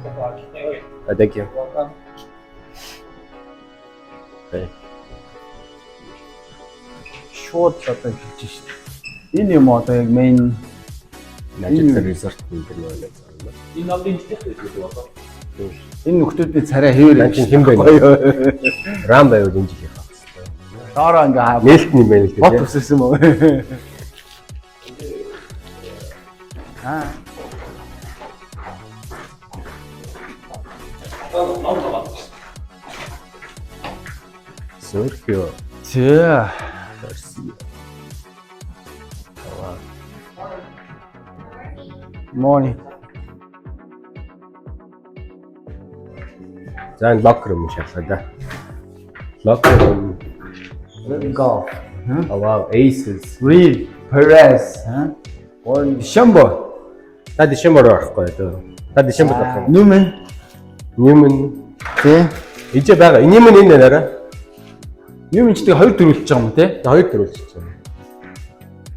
Thank you. Okay. Шууд одоо хэлж шít. Энэ юм одоо яг main Magic Resort энэ нэг юм. Энэ номын жилийнх гэдэг одоо. Энэ нөхдүүдний царай хэвээр Нан чинь хэн бэ? Рам байвал энэ жилийнх байх хэвээр. Доороо ингээ хаа. Нээлт юм байна л Бот дээ. үсэрсэн мөө. Аа. Ном байгаа. Серхио Зэ. Гарсиа. Morning. За, энэ locker room шалгаа да. Locker room. Golf. Oh wow, Aces. Reed Perez, huh? Or DeChambeau. Та DeChambeau руу орохгүй одоо. Та DeChambeau орох юм. Newman. Newman Тэ. Энд байгаа. Newman энэ нэрэ. Newman ч тэг хоёр дөрвөлж байгаа юм те. Хоёр дөрвөлж байна.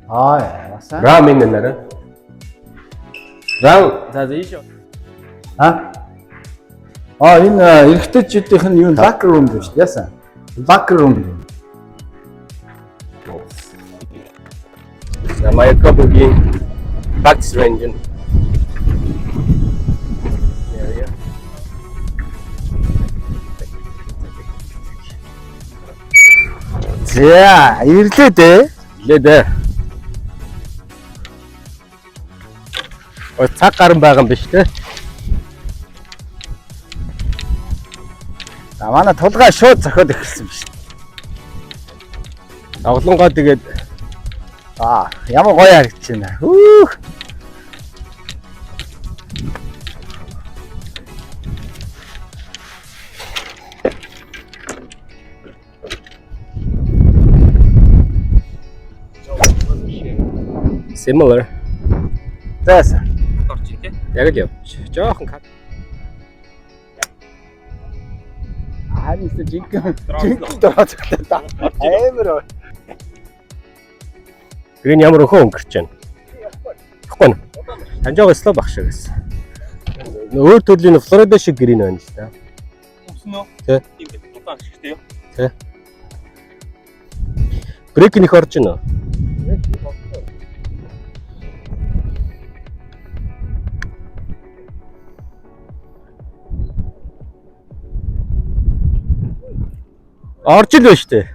Аа, яасан. Рам энэ нэрэ. Рам за за ийш. А? Аа, энэ эрэгтэйчүүдийнх нь юу locker room гэж шүү дээ. Яасан? Locker room. За, Маякобогийн practice range. Area. За, ирлээ дээ. Лээ дээ. Ой, цаг гарan байгаа юм биш те. За, манай тулгаа шууд зохиод эхэлсэн биш. Тоглонгоо тэгээд Аа, ямар гоё харагдаж байна. Хүүх. Similar. За. Орж ин тэ. Яг л явж. Жохон cut. Харин ч жинхэнэ жинхэнэ дорооцтой та. Амар. Green ямар өхөө өнгөрч байна. Тэгэхгүй нь. Танжаага slow баг шиг гэсэн. Өөр төрлийн Флорида шиг green байна л да. Өмсөн үү? Тэ. Тийм дээ. Удаан шигтэй юу? Break нэх орж байна уу? Орж ил байна шүү дээ.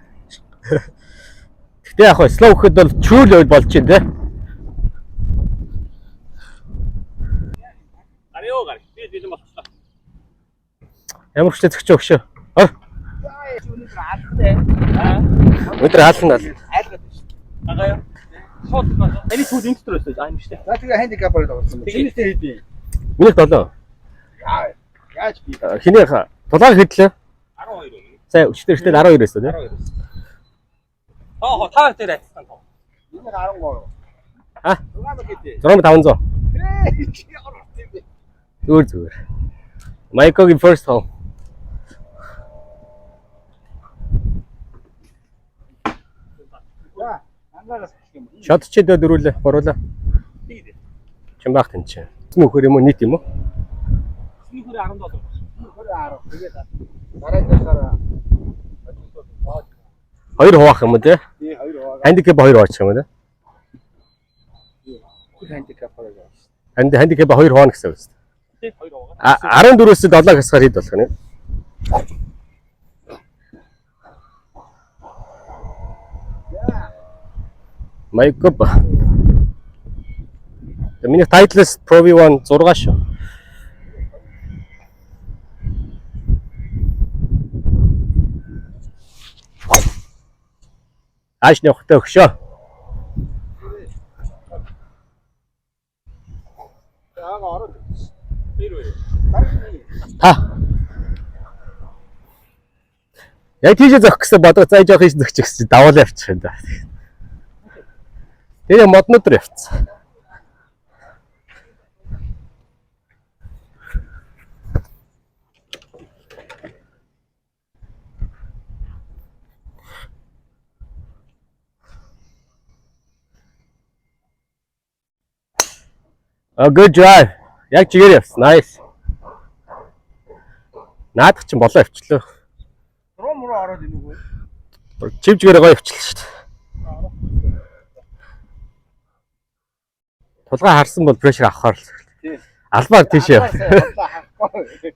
Гэтэ яг хаа slow гэхэд бол чүүл байл болж байна те. Гарь ёо гарь. Би бэлэн болчихлоо. Ямар хүчтэй зөгч өгшөө. Ор. Өнөөдөр хаална ал. Агаа юу? Шууд таны сүүл энэ дотор байсан аа юм шүү дээ. За, тэгээ handicap аар тоглосон. Чинийхээ хэд юм? Минийх 7. Яа, яаж би? Хинээх тулаан хэдлээ. 12 өмнө. Сая өчтөр ихтэй 12 байсан тий. 12. Тоо та дээр айцсан тоо. Энэ 13. А? 6 хэд? 6500. Ээ, чи ямар урт юм бэ? Зүгээр зүгээр. Майкогийн first hole. За, ангаараас гэх юм. Шот чи дөө дөрүүлээ, гуруулаа. Тий. Чамбаах тэн чинь. Нөхөр юм уу, нийт юм уу? Нөхөр 17. 20 10. Тэгээд дараагийнхаараа Хоёр хуваах юм уу те? тий, хоёр хуваа. Handicap хоёр хуваачих юм уу те? Бүх handicap аар яваа. Handicap хоёр хуваана гэсэн үг шүү дээ. Тий, хоёр хуваа. А 14-өөс 7 хасгаар хэд болох нь? Майкоп. Миний Titleist Pro V1 6 шүү. Ааш нөхтэй өгшөө. Аага ороод. Тэр үү. Та. Яг тийшээ зөх гэсэн бодлого зай жоох ийш зөгч гэсэн чи даваалаа явчих юм да. Тэгээ моднууд руу явцсан. A good drive. Яг чигээр явсан. Nice. Наадах чинь болоо явчлаа. Руу мөрөө ороод ийн үгүй. Чивжгээрээ гоё явчлаа шүү дээ. Тулгаа харсан бол pressure авахар л. Тий. Албаар тийш яв. Харахгүй.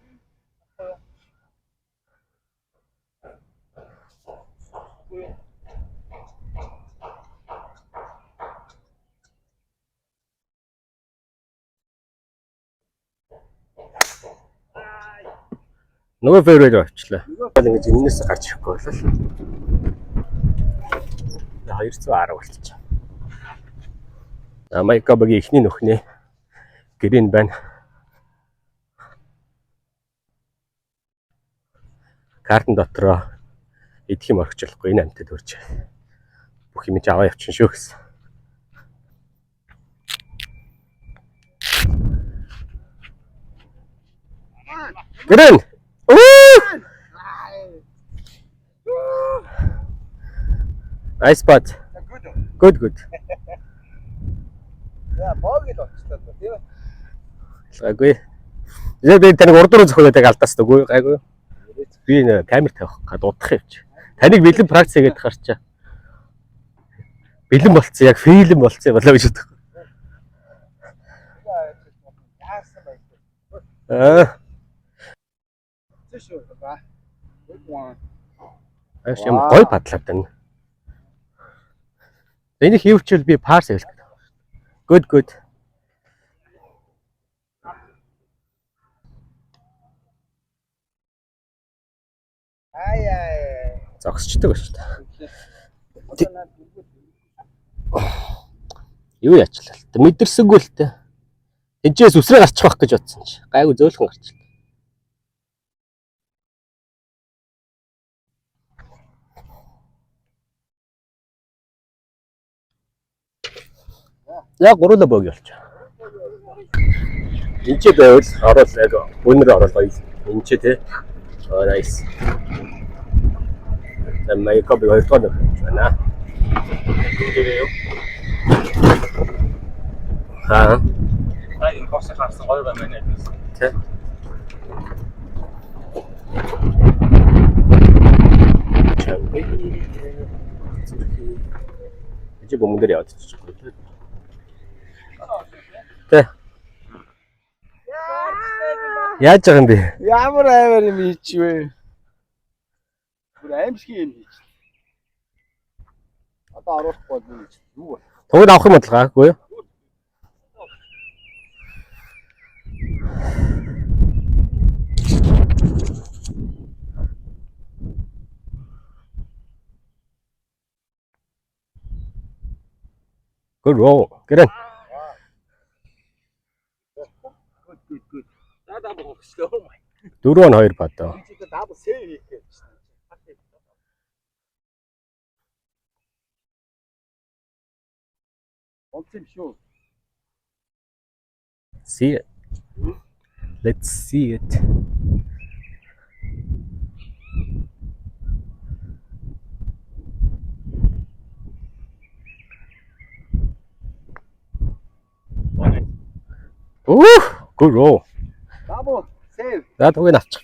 Нөгөө fairway руу авчлаа. Бол ингэж энэнээс гарч ирэхгүй болол. 210 болчих. За Майкобагийн эхний нөхний green байна. Картын дотроо идэх юм орхичлахгүй энэ амьтад өрж. Бүх юм чи аваа явчихна шүү гэсэн. Green. Ooh! Nice spot. Good. Good, good. За bogey л болчихлоо доо, тийм ээ. Гайгүй. Тэгээ би таныг урд руу зөхөд яг алдаасан үгүй гайгүй. Би нэ камер тавих гад удах явч. Таныг бэлэн practice хийгээд харчаа. Бэлэн болцсон яг фильм болцсон болоо гэж бодох. Яасан байх вэ? Аа, Тийш үү ба. Good one. аяш юм гой падлаад байна. Энийг хийвчвэл би par save лэх. Good, good. Ай ай. Зогсчдөг ба шүү дээ. Одоо наад Юу яачлаа л та мэдэрсэнгүй л та. Энэчээс үсрээ гарчих байх гэж бодсон чи. Гайгүй зөөлхөн гарчлаа. Яг гуруула bogey болчих. Энд ч байвал орол яг өнөр орол гоё. Энд ч тий. Oh nice. За Майкоб хоёр дахь нөхөр байна. Дээрээ юу? Аа. Та энэ course харсан гоё байна нэ. Тий. Чамби. Эжи бомбон дээр яваад чихгүй тий. Тэ. Яаж байгаа юм бэ? Ямар аймар юм хийчихвэ. Бүр аимшиг юм хийчих. Одоо оруулахгүй бол юу хийчих. Юу вэ? Туг авах юм бодлогоогүй юу? Good roll. Get in. Good good good. За double өгчлөө. 4 он 2 бадаа. Би ч double save хийх гэж байна. Болсон юм шүү. See it. Let's see it. Ooh, good roll. Double save. За тугийг авчих.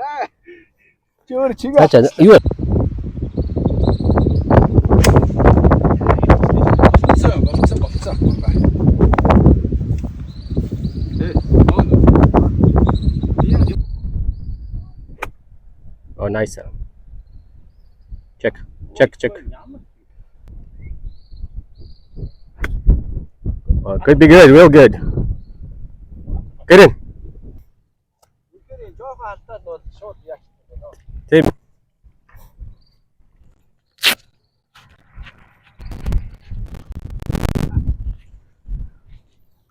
Яа. Чи өөр чигээ. За за юу Болцсон, болцсон, болцсон. Э, Oh, nice. Check. Check, check. Oh, could be good, real good. Get in. Тэгэхээр жоохон алдаад бол шууд яах юм бэ? Тийм.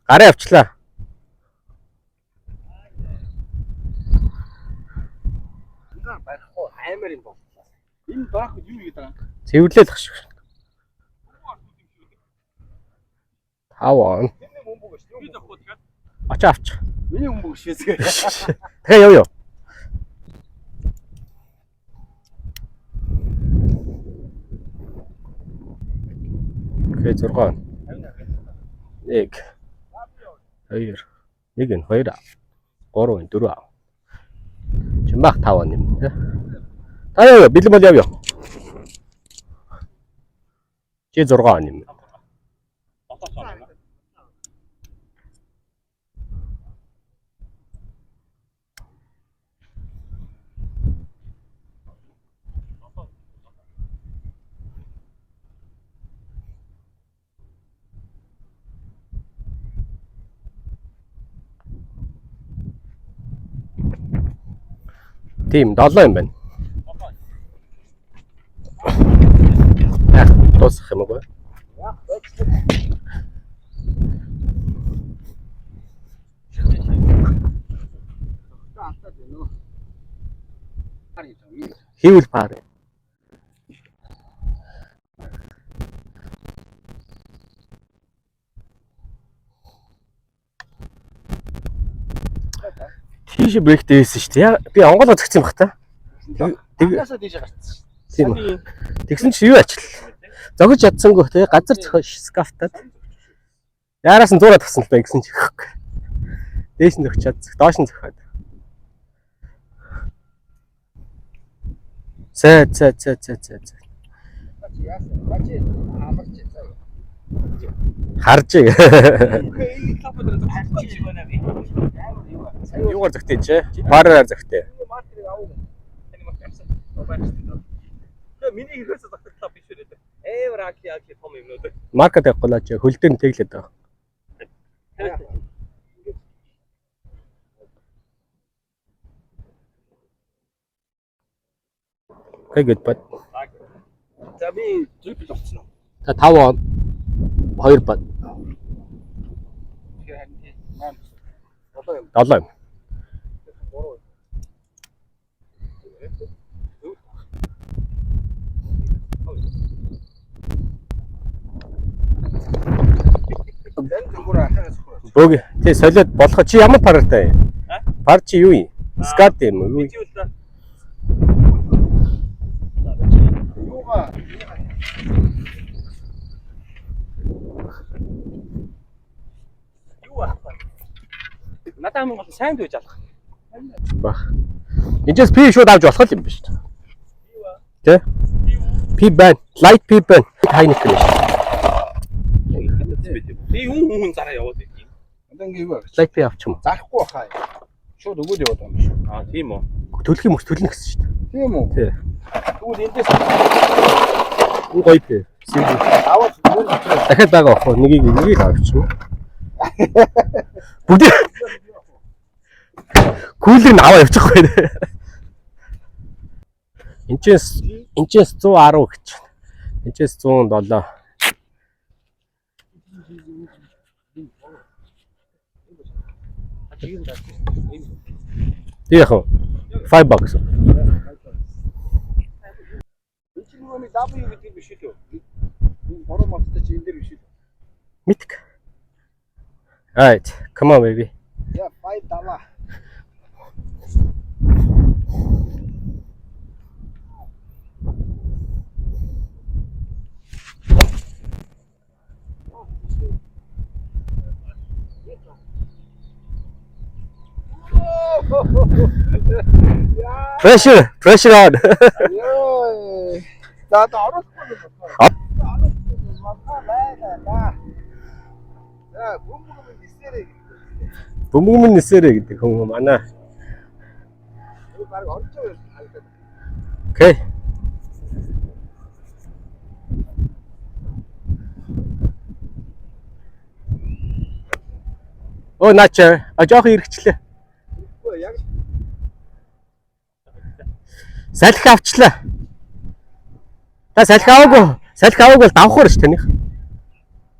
Гараа явчлаа. Ингаар барихгүй аймар юм боллоо. Энэ барах юу хийгээд байгаа юм? Цэвэрлэл ах шиг. Тав он. Миний бөмбөг шүү. Би зөхгүй тэгэхээр Очоо авчих. Миний бөмбөг шээсгээ. Тэгэхээр яв яв. Okay, 6. 1 2 1 2 3 4 Чимбах 5 нэм. Та яа бэлэн бол явъя. Чи 6 нэм. 7 он юм. Тийм 7 юм байна. Яг дуусах юм уу? Алдаад байна уу? Хийвэл par. Тийш break дээсэн шүү дээ. Би онгоолоо зөгцсөн байх та. Тэг Тэгээсээ тийш гарцсан шүү. тийм. Тэгсэн чи юу ажил? Зогж чадсангүй те газар зохиж скафтаад. Яараас нь зураад тагсан л та гэсэн чи. Дээш нь зөгч чадсан, доош нь зөхөд. Цэ цэ цэ цэ цэ цэ. Яасан? Бачи амарч заа. Харж. Үгүй энэ клуб дээр харж шиг байна би. Амар юу вэ? Сая Юугаар зөгтөө чи? Параар зөгтөө. маркерыг авах. Таны марк авсан. Баярлалаа. Тэгээ миний ерөөсөө зогсох клуб биш үү? Амар акли акли том юмнууд. Марка тавихгүй лаа чи хөл дээр нь тэглээд байгаа. Okay, good but. За би triple орсон уу? За 5 2 бат Тэгэхээр харин тий 8 7 юм. 7 юм. 3. Тэн зүгээр ахаас хөрөө. Бөг тий солиод болохоо чи ямар par тай юм? А? Par чи юу юм? Скат юм уу? Юу? Би юу л да. Юугаа Юу аа? Надад хамгийн гол нь сайн дүүж алах. Бах. Энэчээс P шууд авч болох юм биш үү? Тэ? P байна. Light P байна. Heineken биш. Би юм хүн зараа яваад байт юм. Одоо ингэ юу вэ? Light P авчих юм уу? Зарахгүй баха. Шууд өгөөд яваад байгаа юм биш үү? Аа тийм үү. Төлөх юм төлнө гэсэн шүү дээ. Тийм үү? Тий. Тэгвэл эндээс Энэ гоё P. Симбл. аваад мөр авчираа. Дахиад байгаа ах уу? Нэгийг нэгийг л авчих юм. Бүгд кулер нь аваа явчихгүй. Энэчээс энэчээс 110 гэж. Энэчээс 107. Тэг яах вэ? 5 bucks. Энэ чинь нөгөө нэг W гэдэг юм биш үү? Энэ гурван модтой чи энэ дээр биш үү? Митк. Alright, come on baby. Я 5 доллар. Pressure, pressure on. Йой. За одоо оруулахгүй юм байна. Ап. Манай байгаа да. За бөмбөг минь нисэрэй гэдэг. Бөмбөг минь нисэрэ гэдэг хүн манай. Би баг орж байгаа юм харагдаад. Okay. Оо наач а жоох эргэчлээ. Үгүй яг Салхи авчлаа. Та салхи аваагүй. Салхи аваагүй бол давхар ш таних.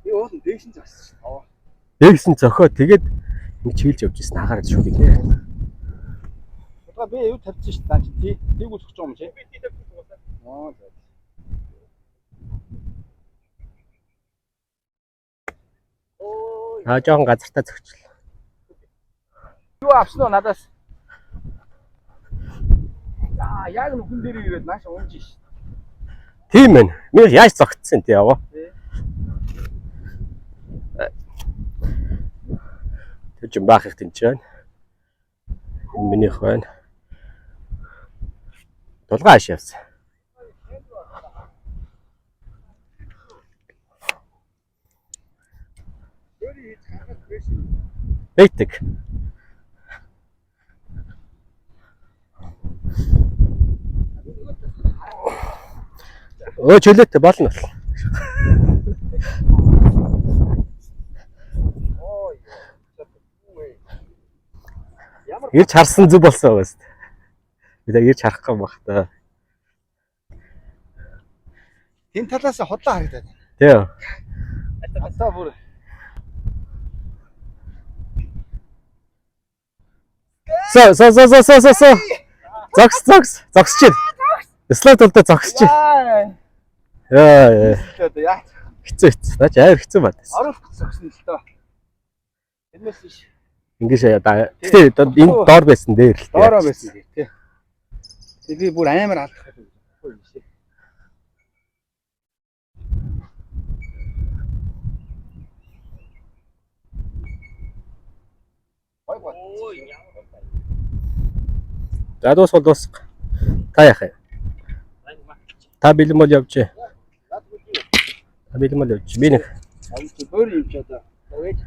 би уул нь дээш нь зарсан шүү дээ. Дэгсэн зөхөө тэгээд нэг чиглэж явж ирсэн хахаараа шууд ингэ. Одоо би юу тавьчихсан шүү дээ. Наа чи тий. Тийг үсгэж байгаа юм чи. Би тий тавьчих угаасаа. Аа за. Ой. А жоохон газартаа зөгчлээ. Юу авсан уу надаас? Аа яг нүхэн дээр ирээд нааш унж ш. Тийм ээ. Миний яаж зогтсон тий яваа. Тий. Тэр жин баах их тэнч байна. Энэ минийх байна. Тулгаан хаш явсан. Бэйтэг. Өө чөлөөтэй болно бол. Ирж харсан зүг болсон байгаас. Би яг ирж харах гам бах та. Энэ талаас хотлоо харагдаад. Тийм. Одоо бүр Со со со со со со со. Зогс зогс зогсож чинь. Слайд болдоо зогсож чинь. яа. Яа яа. Одоо яа. Хэцүү хэцүү. Наач амар хэцүү бат. Оруулах зогсон л доо. Энэс биш. Ингэж яа. Гэтэ энэ доор байсан дээр л. Доороо байсан тий. Тэг би бүр амар алдах юм шиг. Ой, ямар За дуусвал дуусах. Та яах юм? Та бэлэн бол явж. Та бэлэн бол явж. Би нэг Ам чи бөөр юм чи одоо. Тэгээд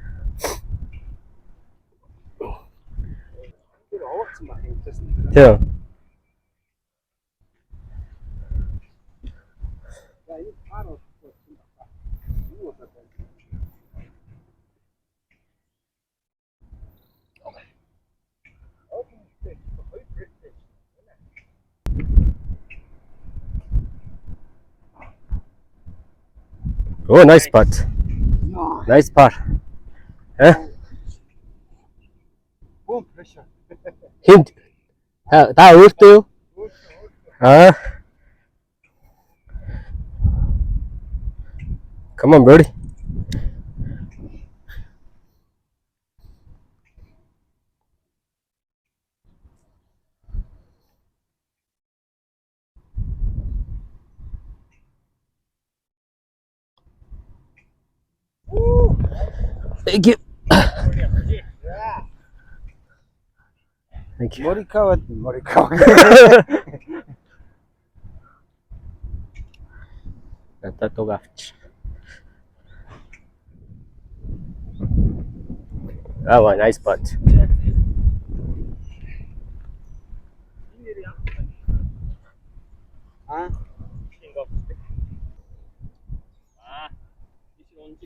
тэр овоолцсон байх юм лээс. тийм. За энэ пар болсон байна. Юу болоод байна? Оо nice putt. Nice par. Э? Бүүн pressure. Хинт та өөртөө юу? Аа. Come on, birdie. Thank you. Thank you. Морикава Морикава. Надад дуг авч. Аа, nice putt. Аа. Аа. Тийш унж.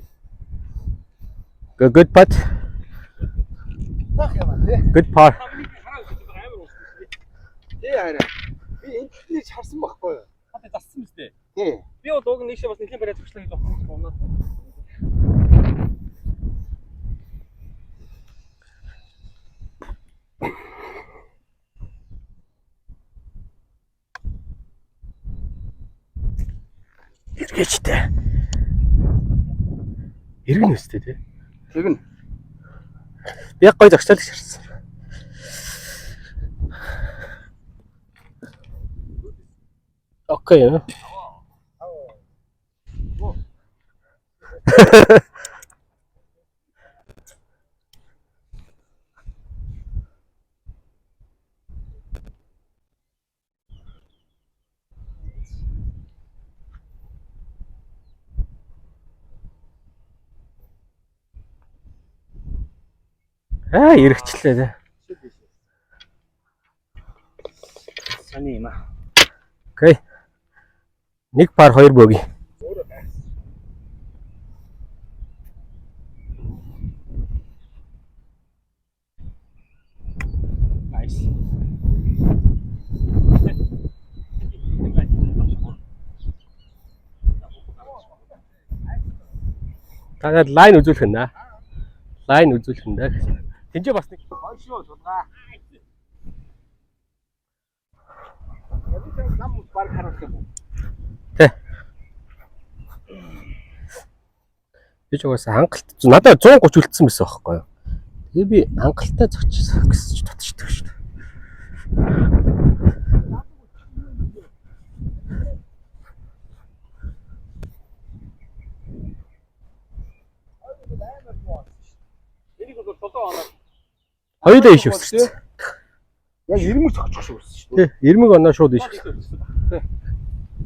Good good putt. Тах юм аа тий. Good par. Хамгийн хараа үзэж байгаа амар ууссан шүү дээ. Тий хараа. Би энэ талыг харсан байхгүй юу? Хатаа зассан мэт дээ. Тий. Би бол уг нийшээ бас нэлийн бариад зогслоо гэж бодсон юм унаад. Эргээчтэй. Эргэн өстэй тий. Тэгнь. Би яг гой зогсоол гэж харсан. Окей. Аа, эргэчлээ тий. Сони юм аа. Окей. Нэг пар хоёр бөги. Nice. Та надад line үзүүлэх нь аа. Line үзүүлэх нь дээ. Тинчээ бас нэг Хойш шүү тулгаа. Яг нам баг харуулах юм уу? Тэ. Би ч угаасаа хангалт надад 130 үлдсэн байсан байхгүй юу? Тэгээ би хангалттай зогчсон гэсэн чи дутчихдаг шүү дээ. оноо. Хоёулаа иш өсөрсөн. Яг ирмэг зогчих шиг өссөн шүү дээ. Тий, ирмэг оноо шууд иш өсөрсөн.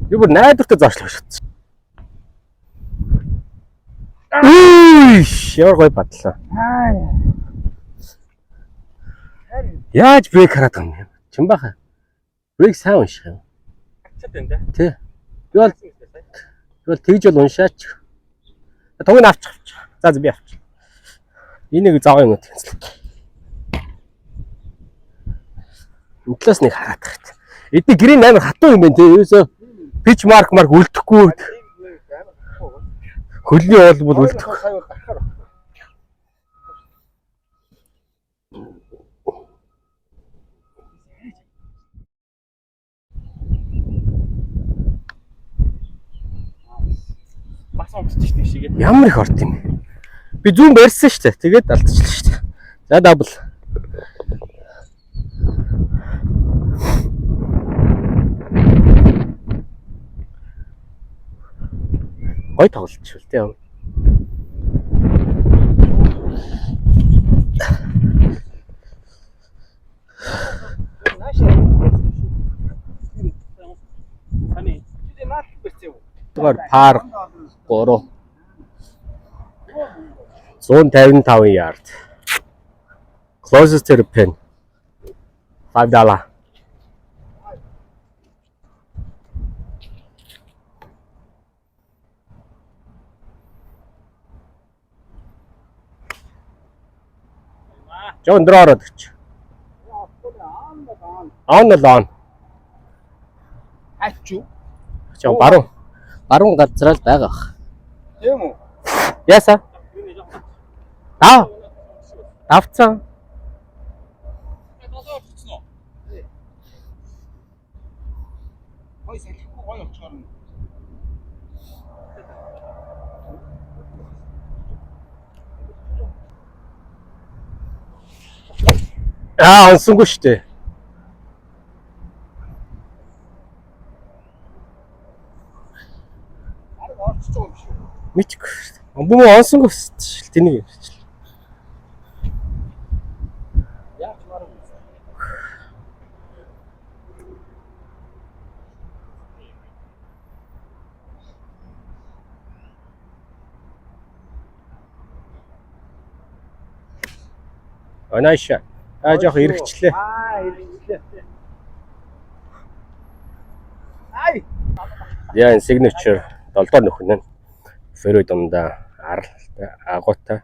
Би бүр найдвартай зоошлоо шатсан. Ийш, ямар гоё бадлаа. Яаж break хараад байгаа юм? Чин баха. Break сайн унших юм. Чад байна да. Тий. Би бол тэгж бол уншаач. Туг нь авчих. За за би авчих. Энийг зоог юм уу тэнцлээ. Өглөөс нэг хараад тахт. Эдний green амар хатуу юм байна тий. Ерөөсөө pitch mark марк үлдэхгүй. Хөлний уул бол үлдэх. Сая гарахаар байна. Бас онцчих шүү дээ шигээ. Ямар их орт юм. Би зүүн барьсан шүү дээ. Тэгээд алдчихлаа шүү дээ. За double. Гой тоглолт шүү дээ. Таны. Чи наад барьсан юм. Дугаар par 3. 155 yard. Closest to the pin. $5. Жон өндөр ороод өч. On л on. Ачуу. Жон баруун. Баруун газраа л байгаа бах. Тийм үү? Яаса? Дав. Давцсан. Долоо орчихсон уу? Гой салхигүй гой очихоор нь. Аа, онсонгүй шүү дээ. Арга орчиж байгаа юм шиг. Мэдгүй. Бүүмөө онсонгүй шүү дээ. Тэнийг юм шиг. Яаж мараг вэ? Онаша. Аа жоох эргэчлээ. Аа, эргэчлээ. Ай. Яа энэ signature долдоор нөхөн нь. Ферой дундаа аралтай агуутай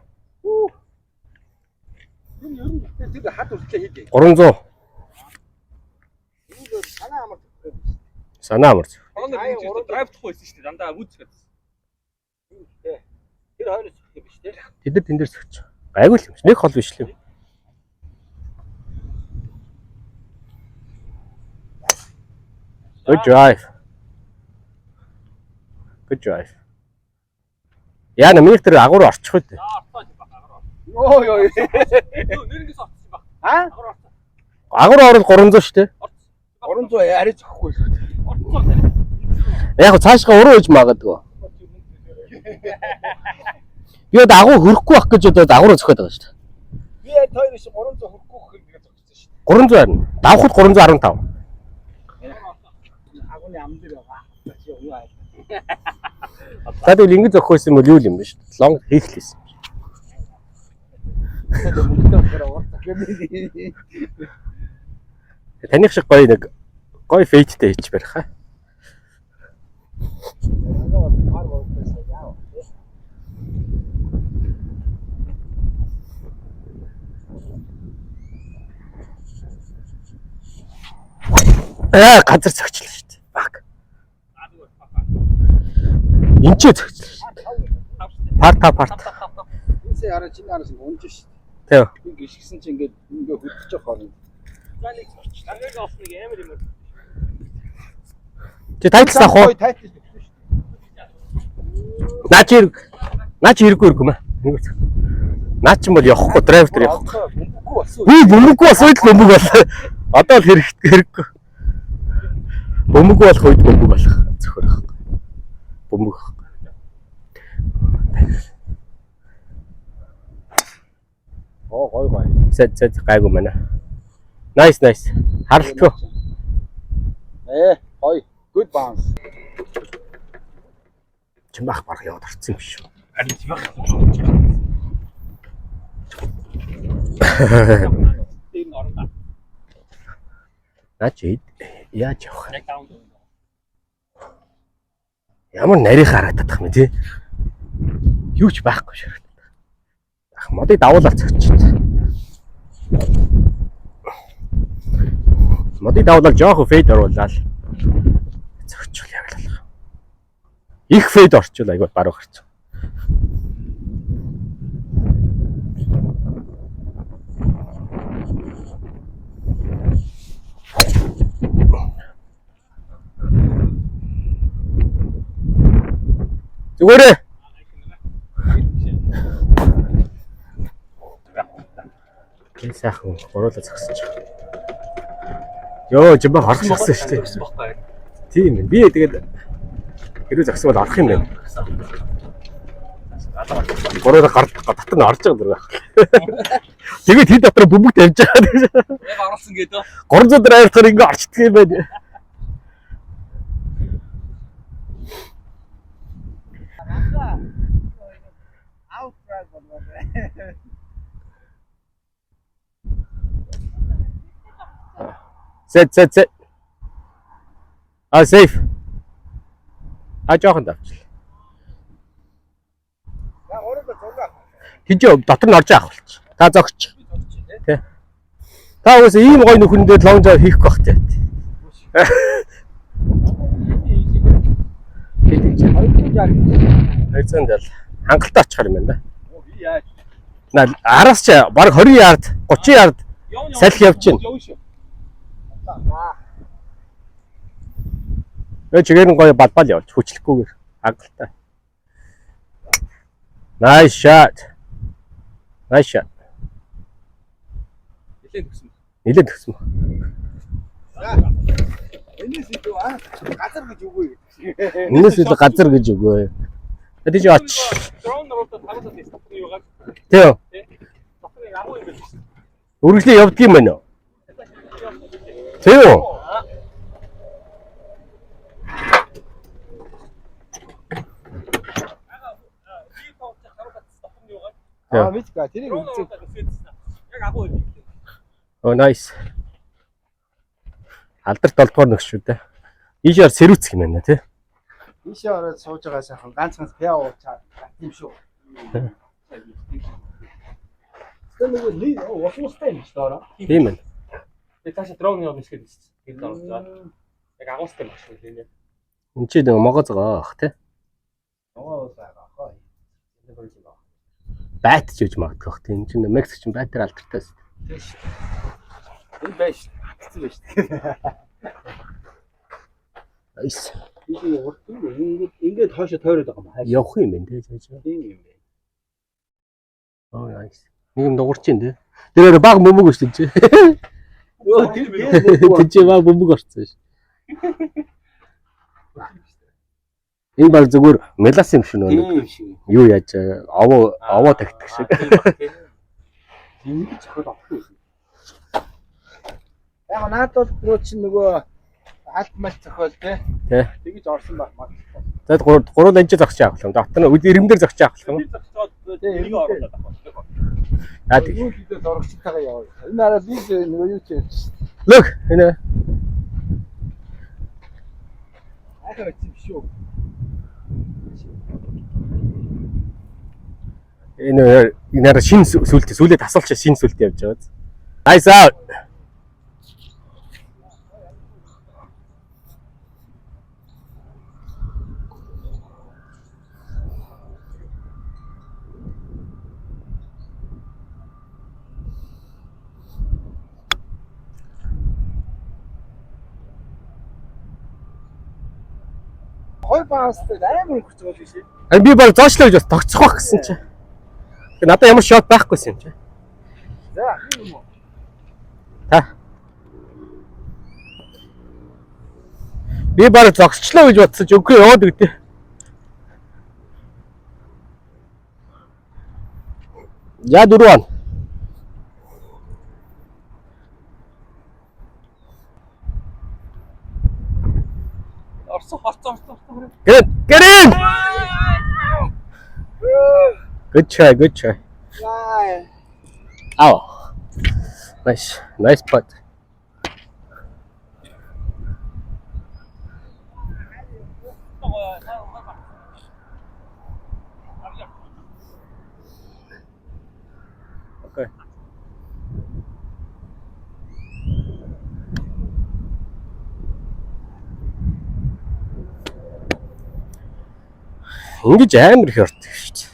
Энэ ер нь тэр хад хүртлээ хийдэ. 300 Энэ бол санаа амар төгсөө. санаа амар. Долоо нэг драйв тахгүй байсан шүү дээ. Дандаа вүз гэсэн. Тэр хоёроос өгөх юм биш үү? Тэд нар тэн дээр зөгч. Гайгүй л юм шиг. Нэг хол биш л юм. Good drive. Good drive. Яа нэ миний тэр агуур орчих үү? За орцоо юм баг. Агар. Йоо ёо. Нэрнээс орцсон баг. Аа? Агар орцсон. Агуур орол 300 шүү дээ. 300 арай зөхгүй шүү дээ. Орцсон тань. Яг гоо цаашгаа уруу иж магадгүй. Би одоо агуу хөрөхгүй байх гэж одоо агуур зөхиод байгаа шүү дээ. Би яг хоёр шиг 300 хүрэхгүй гэх юм зогссон шүү 300 харна. Давхад 315. дээ. Агууны ам дээр байгаа. Чи юу аа. За тэгвэл ингэж зөхиөсөн бол юу юм бэ шүү дээ. Лонг хийх л байсан. Тэгээд мөнгөтэй болохоор уур зөх. Таних шиг гоё нэг гоё fade тэй хийчих барих хаа. Par болсон яа. Аа газар зөгчлөө шүү дээ. Баг. Энд ч зөгчлөө шүү дээ. Par та par. Энэ сая хараа чиний араас ингэ унж шүү Тэв. дээ. Би гიშгсэн чи ингээд ингээ хөдөлж явах хоорно. За нэг орчлоо. Нэг олсон нэг амар юм. Чи тайлс авах уу? Тайтл шүү дээ. Наа чи хэрэг. Наа чи хэрэггүй хэрэггүй маа. Нэг үз. Наа чи бол явахгүй драйв дээр явахгүй. Бөмбөггүй болсон. Би бөмбөггүй болсон үед л бөмбөг боллоо. Одоо л хэрэг хэрэггүй. Бөмбөггүй болох үед бөмбөг болох зөвхөр байхгүй. Бөмбөг байхгүй. Оо, гой гой. Set set, гайгүй байна. Nice, nice. Харалтгүй. Гой. Good bounce. Чимбах бараг яваад орсон юм шүү. Харин чимбах. Тэр нь орно. Наа чи яаж явах вэ? Яг down. Ямар нарийн харагдах юм тий. Юу ч байхгүй шиг харагдах. Ах, модыг давуулаад зөгчээд. Модыг давуулаад жоохон fade оруулаад зөгчүүл яг л болох. Их fade орчвол айгүй баруун гарч. Зүгээрээ. Энэ сайхан гуруула зогсож байгаа. Йоо, жимба хорох шахсан шүү дээ. Баггүй. Тийм ээ. Би тэгээд хэрвээ зогсон бол орох юм байна. Гуруула гар дотор нь орж байгаа дөрөв. Тэгээд хэд дотор бөмбөг тавьж байгаа. Яг оруулсан гэдэг. 300 драйвер ингээ орчдөг юм байна. Out drive болоо. Set set set. А, safe. А, жоохон давчлаа. За, гуруула зураг. Тэнд дотор нь орж авах болчих. Та зогч. Тэ. Та угсаа ийм гоё нөхөндөө long drive хийхгүй бах тий. Хэдий ч 260. 270. Хангалттай очихор юм байна да. Би яаж? На араас чи баг 20 ярд, 30 ярд салхи явж байна. Явна шүү. Өө, чигээр нь гоё балбал явуулж хүчлэхгүйгээр хангалттай. Nice shot. Nice shot. Нилээн төгсөн. Нилээн төгсөн. Энэс илүү аа газар гэж үгүй гэдэг. Энэс илүү газар гэж үгүй. Тэд чи оч. Дрон оруулаад харуулаад байсан. Дотор нь юугаар? Тийм. Дотор нь агуу юм байна шүү. Үргэлжлээ явдг юм байна уу? Тийм үү? Би тоолж харуулаад дотор нь юугаар? Аа, мэдгүй. Тэрийг Дрон үзээ. оруулаад өсөөдсөн. Яг агуу юм. Oh, nice. Алдарт 7 дугаар нөхш шүү дээ. Ийшээр сэрүүцэх юм байна тий. Ийшээ ороод сууж байгаа сайхан ганц ганц пиа уучаа гат юм шүү. Тэр нөгөө нэг улмалтай юм шүү дээ. Тийм ээ. Тэгээ цаашаа дрон явах хэсгээд өссөн. Тэр оруулж байгаа. Яг агуустай багш шүү дээ. Энд чи нэг могоз байгаа ах тий. Могоо уус байгаа хоо. Байт ч гэж магадгүй бах тий. Энд чинь Мексик чинь байтар алдартай шүү. Тийм шүү. Энэ байж хатцсан байж. Nice. Ийшээ урт юм ингээд ингээд хоошо тойроод байгаа юм. Явах юм байна тий. Цаашаа. Тийм юм байна. Oh, nice. Нэг юм дугуурч юм тий. Тэр баг бөмбөг шүү дээ. Өө, тэр дээр Тэнд чи баг бөмбөг орсон шүү. Энэ баг зүгээр мелас юм шиг нөө. Тийм шиг. Юу яаж овоо овоо тагтдаг шиг. Ингэж зохиол авахгүй юм. Яг наад бол нөгөө чинь нөгөө алт малт зохиол те. Тий. Тэгэж орсон байх магадлалтай. За, гурав гурван анжи зогсож авах юм. Дотор нь иргэн дээр зогсож авах юм. Тэр зогсоод нэг оруулаад авах. За, тэг. Юу хийдэ зурагчтайгаа яваа. Энэ араа би нөгөө юу ч ярьж шээ. Look, энэ Айхаа байсан юм шүү. Энэ энэ араа шин сүлд сүлээ тасалч шин сүлд явж байгаа. Nice out. Хоёр bounce-тай амар өнгөрч байгаа шүү. Харин би баг зоочлоо гэж бас тогтсох байх гэсэн чинь. Тэгээ надад ямар shot байхгүйсэн юм чи. За, юм уу? Та. Би баг зогсчлоо гэж бодсон чи үгүй яваад өгдөө. Я, дөрөв он. Good try, good try. Ow. Nice. Nice putt. Okay. Ингэж амар их ордог шүү дээ.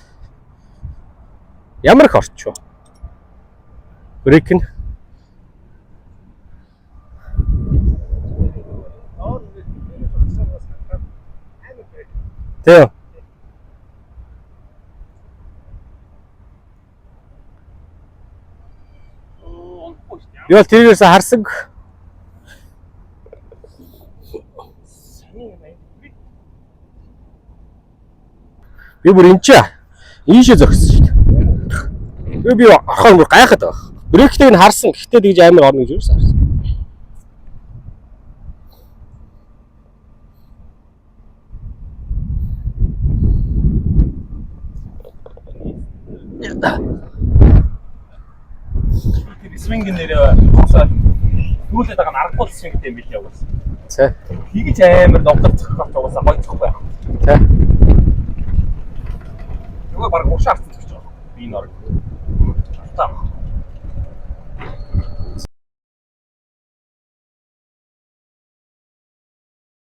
Ямар их орч вэ? Break нь. Тийм. Онгохгүй шүү дээ. Би бол тэргээс харсан. Сони юм аа. Би бүр энэ чи ийшээ зогссон шүү дээ. Тэгээ би орохоор бүр гайхаад байгаа. Break тэй нь харсан. Гэхдээ тэгж амар орно гэж юусэн харсан. Тэр swing нэрээ тусаа дүүлээд байгаа нь аргагүй л swing тэй юм билээ угаасаа. За. Тэгэж амар довдор цохих гэж угаасаа гоё цохгүй байх. За. Нөгөө баг уршаа харсан зогч байгаа. Би энэ орог. Та.